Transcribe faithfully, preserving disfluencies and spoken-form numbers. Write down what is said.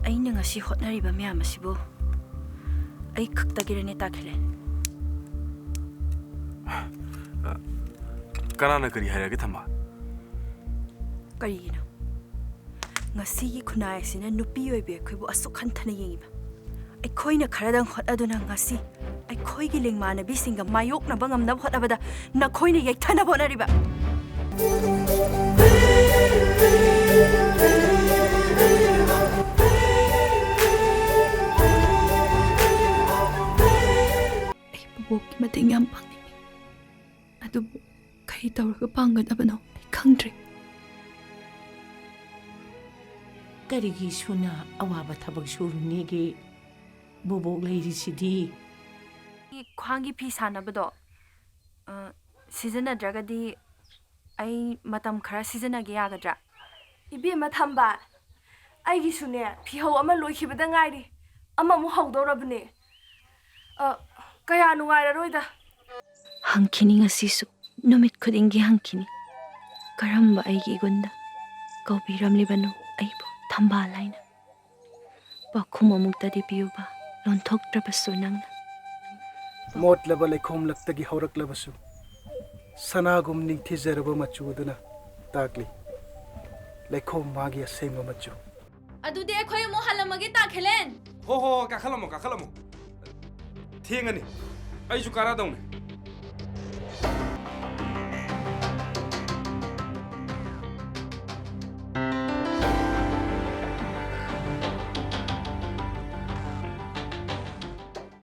ꯑꯩꯅ ꯉꯁꯤ ꯍꯣꯠꯅꯔꯤꯕ ꯃꯌꯥꯝ ꯑꯁꯤꯕꯨ ꯑꯩ ꯈꯛꯇꯒꯤꯔꯅꯦ, ꯇꯥ ꯈꯦꯂꯦꯟ? ꯀꯅꯥꯅ ꯀꯔꯤ ꯍꯥꯏꯔꯒꯦ, ꯊꯝꯕꯥꯜ? ꯀꯔꯤꯒꯤꯅꯣ ꯉꯁꯤꯒꯤ ꯈꯨꯟꯅꯥꯏ ꯑꯁꯤꯅ ꯅꯨꯄꯤ ꯑꯣꯏꯕꯤ ꯑꯩꯈꯣꯏꯕꯨ ꯑꯁꯨꯛ ꯍꯟꯊꯅ ꯌꯦꯡꯉꯤꯕ? ꯑꯩꯈꯣꯏꯅ ꯈꯔꯗꯪ ꯍꯣꯠꯅꯗꯨꯅ ꯉꯁꯤ ꯑꯩꯈꯣꯏꯒꯤ ꯂꯦꯡꯃꯥꯟꯅꯕꯤꯁꯤꯡꯒ ꯃꯥꯌꯣꯛꯅꯕ ꯉꯝꯅꯕ ꯍꯣꯠꯅꯕꯗ ꯅꯈꯣꯏꯅ ꯌꯩꯊꯅꯕ ꯍꯣꯠꯅꯔꯤꯕ꯫ ꯑꯩ ꯕꯣꯕꯣꯛꯀꯤ ꯃꯇꯦꯡ ꯌꯥꯝ ꯄꯥꯡꯅꯤꯡꯉꯤ, ꯑꯗꯨꯕꯨ ꯀꯔꯤ ꯇꯧꯔꯒ ꯄꯥꯡꯒꯗꯕꯅꯣ ꯑꯩ ꯈꯪꯗ꯭ꯔꯦ꯫ ꯀꯔꯤꯒꯤ ꯁꯨꯅ ꯑꯋꯥꯕ ꯊꯕꯛ ꯁꯨꯔꯨꯅꯦꯒꯦ? ꯕꯣꯕꯣꯛ ꯂꯩꯔꯤꯁꯤꯗꯤ꯫ ꯈ꯭ꯋꯥꯡꯒꯤ ꯐꯤ ꯁꯥꯅꯕꯗꯣ, ꯑ, ꯁꯤꯖꯤꯟꯅꯗ꯭ꯔꯒꯗꯤ ꯑꯩ ꯃꯇꯝ ꯈꯔ ꯁꯤꯖꯤꯟꯅꯒꯦ ꯌꯥꯒꯗ꯭ꯔꯥ? ꯏꯕꯦꯝꯃ ꯊꯝꯕꯥꯜ, ꯑꯩꯒꯤꯁꯨꯅꯦ ꯐꯤꯍꯧ ꯑꯃ ꯂꯣꯏꯈꯤꯕꯗ ꯉꯥꯏꯔꯤ, ꯑꯃꯃꯨꯛ ꯍꯧꯗꯧꯔꯕꯅꯦ꯫ ꯑ, ꯀꯌꯥ ꯅꯨꯡꯉꯥꯏꯔꯔꯣꯏꯗ꯫ ꯍꯪꯈꯤꯅꯤ ꯉꯁꯤꯁꯨ, ꯅꯨꯃꯤꯠ ꯈꯨꯗꯤꯡꯒꯤ ꯍꯪꯈꯤꯅꯤ꯫ ꯀꯔꯝꯕ ꯑꯩꯒꯤ ꯏꯒꯨꯟꯗ ꯀꯧꯕꯤꯔꯝꯂꯤꯕꯅꯣ ꯑꯩꯕꯨ ꯊꯝꯕꯥꯜ ꯍꯥꯏꯅ? ꯄꯥꯎꯈꯨꯝ ꯑꯃꯨꯛꯇꯗꯤ ꯄꯤꯌꯨꯕ, ꯂꯣꯟꯊꯣꯛꯇ꯭ꯔꯕꯁꯨ ꯅꯪꯅ꯫ ꯃꯣꯠꯂꯕ ꯂꯩꯈꯣꯝꯂꯛꯇꯒꯤ ꯍꯧꯔꯛꯂꯕꯁꯨ, ꯁꯅꯥꯒꯨꯝ ꯅꯤꯡꯊꯤꯖꯔꯕ ꯃꯆꯨ ꯑꯗꯨꯅ ꯇꯥꯛꯂꯤ ꯂꯩꯈꯣꯝ ꯃꯥꯒꯤ ꯑꯁꯦꯡꯕ ꯃꯆꯨ꯫ ꯑꯗꯨꯗꯤ ꯑꯩꯈꯣꯏ ꯑꯃꯨꯛ ꯍꯜꯂꯝꯃꯒꯦ, ꯇꯥ ꯈꯦꯂꯦꯟ꯫ ꯍꯣ ꯍꯣ ꯍꯣ, ꯀꯥꯈꯠꯂꯝꯃꯣ, ꯀꯥꯈꯠꯂꯝꯃꯣ꯫ ꯊꯦꯡꯉꯅꯤ꯫ ꯑꯩꯁꯨ ꯀꯥꯔꯗꯧꯅꯤ꯫